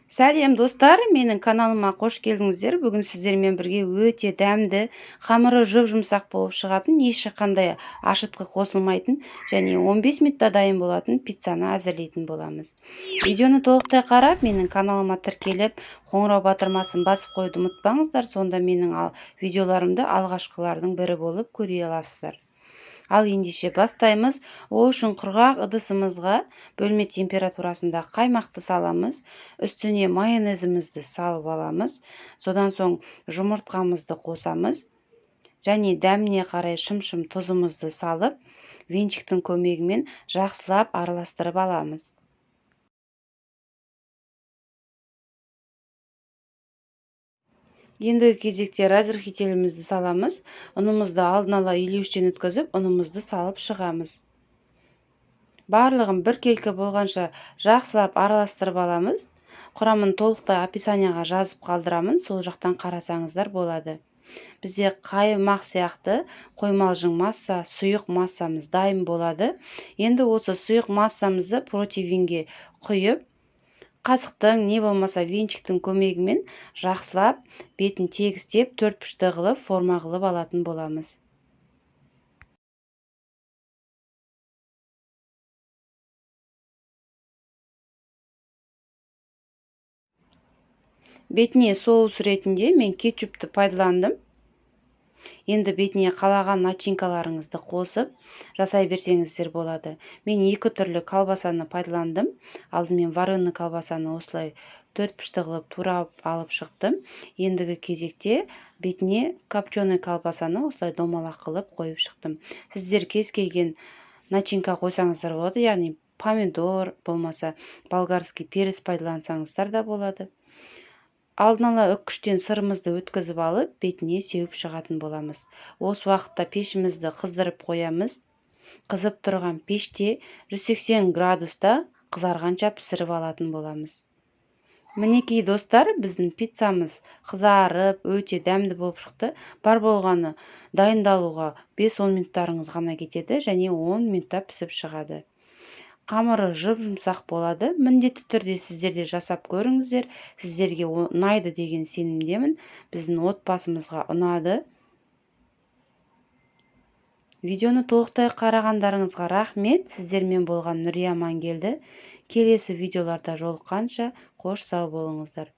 Сәлем достар, менің каналыма қош келдіңіздер. Бүгін сіздермен бірге өте дәмді, қамыры жұп-жұмсақ болып шығатын, ешқандай ашытқы қосылмайтын және 15 минутта дайын болатын пиццаны әзірлейтін боламыз. Видеоны толықтай қарап, менің каналыма тіркеліп, қоңырау батырмасын басып қоюды ұмытпаңыздар. Сонда менің видеоларымды алғашқылардың бірі болып көре аласыздар. Ал ендеше бастаймыз. Ол үшін құрғақ ыдысымызға бөлме температурасында қаймақты саламыз, үстіне майонезімізді салып аламыз, содан соң жұмыртқамызды қосамыз және дәміне қарай шым-шым тұзымызды салып, венчиктің көмегімен жақсылап араластырып аламыз. Ендігі кезекте разрыхителімізді саламыз. Ұнымызды алдын ала илеуіштен өткізіп, ұнымызды салып шығамыз. Барлығын біркелкі болғанша жақсылап араластырып аламыз. Құрамын толықтай описанияға жазып қалдырамын, сол жақтан қарасаңыздар болады. Бізде қаймақ сияқты қоймалжың масса, сұйық массамыз дайын болады. Енді осы сұйық массамызды противенге құйып, қасықтың не болмаса венчиктің көмегімен жақсылап бетін тегістеп, төрт бұрышты қылып форма қылып алатын боламыз. Бетіне соус ретінде мен кетчупті пайдаландым. Енді бетіне қалаған начинкаларыңызды қосып жасай берсеңіздер болады. Мен екі түрлі колбасаны пайдаландым. Алдымен вареный колбасаны осылай төрт бұрышты қылып турап алып шықтым. Ендігі кезекте бетіне копченый колбасаны осылай домалақ қылып қойып шықтым. Сіздер кез келген начинка қойсаңыздар болады, яғни помидор болмаса болгарский перец пайдалансаңыздар да болады. Алдын ала үккіштен сырымызды өткізіп алып, бетіне сеуіп шығатын боламыз. Осы уақытта пешімізді қыздырып қоямыз. Қызып тұрған пеште 180 градуста қызарғанша пісіріп алатын боламыз. Мінекей достар, біздің пиццамыз қызарып, өте дәмді болып шықты. Бар болғаны дайындалуға 5-10 минуттарыңыз ғана кетеді және 10 минутта пісіп шығады. Қамыры жұп-жұмсақ болады. Міндетті түрде сіздер де жасап көріңіздер. Сіздерге ұнайды деген сенімдемін. Біздің отбасымызға ұнады. Видеоны толықтай қарағандарыңызға рахмет. Сіздермен болған Нүрия Амангелді. Келесі видеоларда жолыққанша қош сау болыңыздар.